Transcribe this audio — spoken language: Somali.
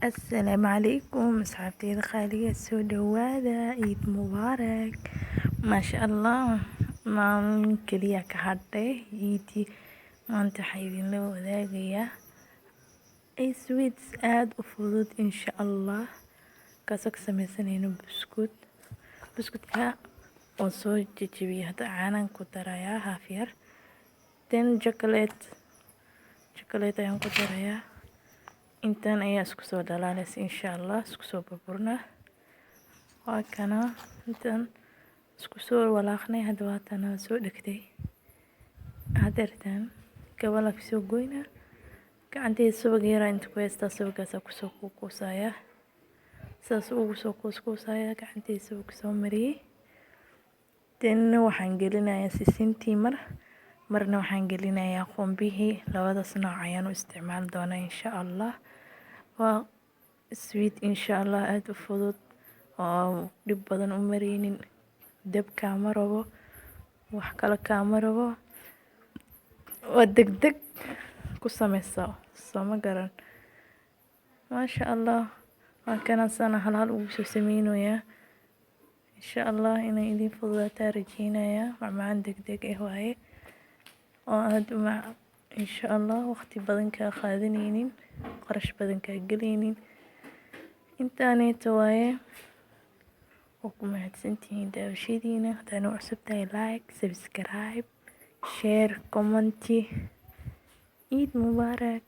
Assalaamu calaykum asxaabteyda qaaliga, soo dhawaada. Ciid mubaarak. Maasha Allah, maalin kaliya ka hadhay ciidii. Maanta waxaa idinla wadaagayaa sweets aad u fudud, insha Allah, kaasoo ka sameysanayno buskud. Buskudka oo soo jejebiyey, hadda caanaan ku darayaa half yar, then chocolate ayaan ku darayaa. Intaan ayaa isku soo dhalaalaysa, insha Allah, isku soo burburna. Waa kana, intaan isku soo walaaqnay. Hadda waa tana soo dhigtay. Hadeertaan gabal kusoo goyna. Gacantayda subag yaraa inta ku haystaa, subagaasaa kusoo kuukuusaya, saas ugu soo kuuskuusaya. Gacantayda subag soo mariyey. Then waxaan gelinayaa sisintii mar marna, waxaan gelinayaa qombihii. Labadaas nooc ayaan u isticmaali doonaa, insha Allah. Waa sweet, insha Allah, aada u fudud oo dhib badan u mareynin. Dab kaama rabo, wax kale kaama rabo, waa degdeg ku sameyso, soo ma garan? Maasha Allah, waa kana sana hal hal ugu soo sameynayaa. Insha Allah inay idin fududaataa rajeynayaa. Macmacaan degdeg ah waaye oo aada u mac, insha Allah, waqti badan kaa qaadaneynin, qarash badan kaa geleynin. Intaaneeto waaye. Waa ku mahadsantihiin daawashadiina. Haddaa noo cusub tahay, like, subscribe, share, comment. Ciid mubaarak.